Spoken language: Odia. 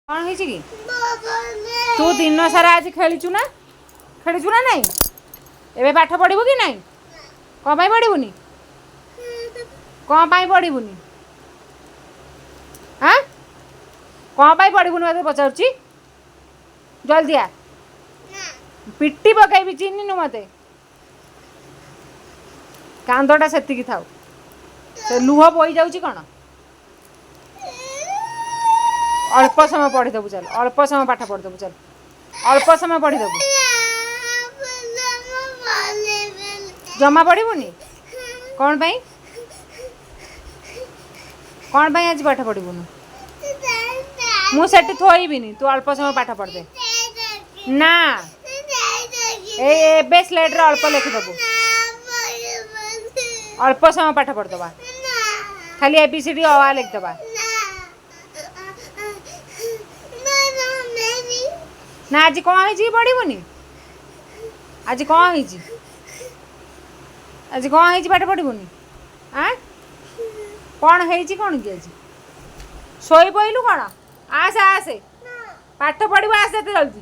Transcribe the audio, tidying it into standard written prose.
କ'ଣ ହେଇଛି କି? ତୁ ଦିନ ସାରା ଆଜି ଖେଳିଛୁ ନା, ଖେଳିଛୁ ନା ନାଇଁ? ଏବେ ପାଠ ପଢ଼ିବୁ କି ନାଇଁ? କ'ଣ ପାଇଁ ପଢ଼ିବୁନି? କ'ଣ ପାଇଁ ପଢ଼ିବୁନି? ଆଁ, କ'ଣ ପାଇଁ ପଢ଼ିବୁନି ମୋତେ ପଚାରୁଛି। ଜଲ୍ଦି ଆ, ପିଟି ପକାଇବି, ଚିହ୍ନିନୁ ମୋତେ। କାନ୍ଦଟା ସେତିକି ଥାଉ, ସେ ଲୁହ ବୋହି ଯାଉଛି କ'ଣ? ଅଳ୍ପ ସମୟ ପଢ଼ିଦେବୁ, ଚାଲ। ଅଳ୍ପ ସମୟ ପାଠ ପଢ଼ିଦେବୁ, ଚାଲ। ଅଳ୍ପ ସମୟ ପଢ଼ିଦେବୁ। ଜମା ପଢ଼ିବୁନି? କ'ଣ ପାଇଁ? କ'ଣ ପାଇଁ ଆଜି ପାଠ ପଢ଼ିବୁନି? ମୁଁ ସେଠି ଥୋଇବିନି, ତୁ ଅଳ୍ପ ସମୟ ପାଠ ପଢ଼ିଦେ ନା। ଏଇ ଏବେ ସ୍ଲେଟ୍ରେ ଅଳ୍ପ ଲେଖିଦେବୁ। ଅଳ୍ପ ସମୟ ପାଠ ପଢ଼ିଦେବା, ଖାଲି ଏ ବି ସି ଡି ଅ ଆ ଲେଖିଦେବା ନା। ଆଜି କ'ଣ ହେଇଛି କି ପଢ଼ିବୁନି? ଆଜି କ'ଣ ହେଇଛି? ଆଜି କ'ଣ ହେଇଛି ପାଠ ପଢ଼ିବୁନି? ଆଁ, କ'ଣ ହେଇଛି? କ'ଣ କି ଆଜି ଶୋଇ ପଇଲୁ କ'ଣ? ଆସେ ଆସେ, ପାଠ ପଢ଼ିବୁ, ଆସେ ଏତେ ଜଲ୍ଦି।